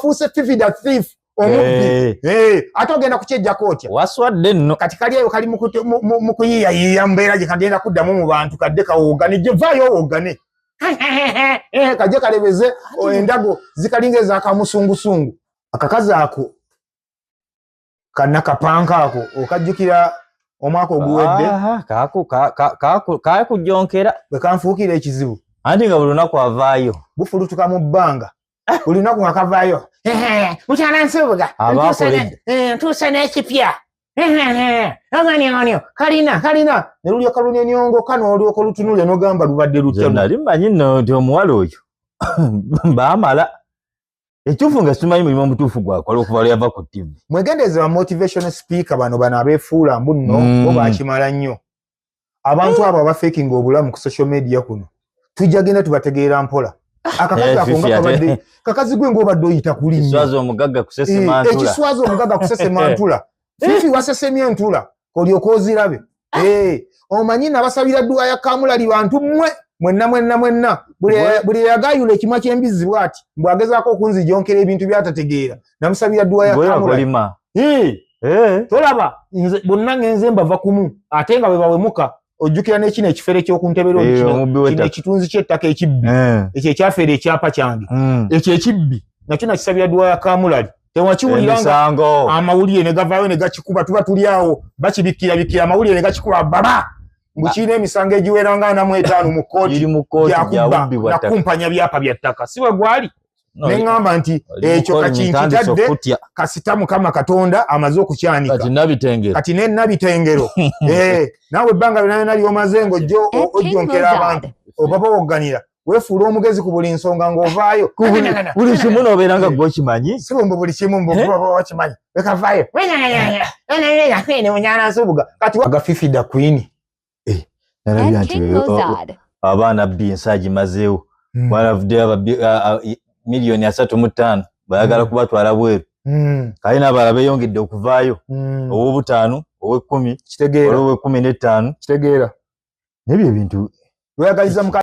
Ofuuse Fifi da Thief, omubbi. Ate ogenda kukyejjako otya? Waswadde nno. Kati kali eyo kali mu kuyiiyayiiya mbeera gye kagenda kuddamu mu bantu, kadde kawoogane, gye vaayo owoogane, kajje kalebeze endago zikalinga ezakamusungusungu. Akakazi ako kannakapanka ako okajjukira omwaka oguwedde? Kakujonkera. Bwe kanfuukira ekizibu. Anti nga buli lunaku avaayo. Bufulutuka mu bbanga, buli lunaku nga kavaayo, "Mukyala Nsubuga, ntuuse n'ekipya aganionio kalina kalina," ne lulyoka luneniongoka n'olyoka olutunulya n'ogamba, "Lubadde lutya?" Nali mmanyi nno nti omuwala oyo baamala ekituufu, nga simanyi mulimu omutuufu gwakola okuva lwe yava ku TV. Mwegendereze ba motivation speaker bano abeefuula mbu nno bo bakimala nnyo. Abantu abo abafekinga obulamu ku social media kuno, tujja genda tubategeera mpola. Akakazi ako nga kabadde kakazi gwe ng'obadde oyita kuli nnyo. Ekiswaza omugagga kusesema ntula. Ekiswaza omugagga kusesema ntula. Fifi, wasesemye entula, olyoka ozirabe. Omanyi nabasabira dduwa ya kamulali. Bantu mmwe mwenna mwenna mwenna, buli eyagayula ekimwa ky'embizzi bw'ati mbw'agezaako okunzijonkera ebintu by'atategeera, namusabira dduwa ya kamulali. Tolaba nze bonna ngenze mbava kumu, ate nga bwe bawemuka. Ojjukira n'ekino ekifere ky'okuntebera, kino ekitunzi ky'ettaka ekibbi, ekyo ekyafeera ekyapa kyange, ekyo ekibbi nakyo nakisabira dduwa ya kamulali. Tewakiwulira nga amawulire ne gavaayo ne gakikuba? Tuba tuli awo bakibikkira bikkira, amawulire ne gakikuba baba mbu kirina emisango egiwera nga 45 mu kkooti gyakubba nakumpanya byapa bya ttaka. Si bwe gwali? Neŋŋamba nti ekyo kakinkitadde kasita Mukama Katonda amaze okukyanika. Kati ne Nabitengero, naawe ebbanga lyonna lyomaze ng'ojja ojjonkera abantu, obabawogganira, weefuula omugezi ku buli nsonga ng'ovaayo. Buli kimu n'obeera nga gwe okimanyi. Sirumbu buli kimu mbuokimanyi, wekavaayo munyana Nsubuga kati aga Fifi da Queen. Nalabye nti abaana bbi ensi agimazeewo, balavuddeyo miliyoni 35 bayagala kubatwala bweru. Kale n'abalala beeyongedde okuvaayo, ow'obutaano, ow'ekkumi, Kitegeera. ow'ekkumi n'ettaano. Kitegeera. Nebyo ebintu. Lweyagaliza muka.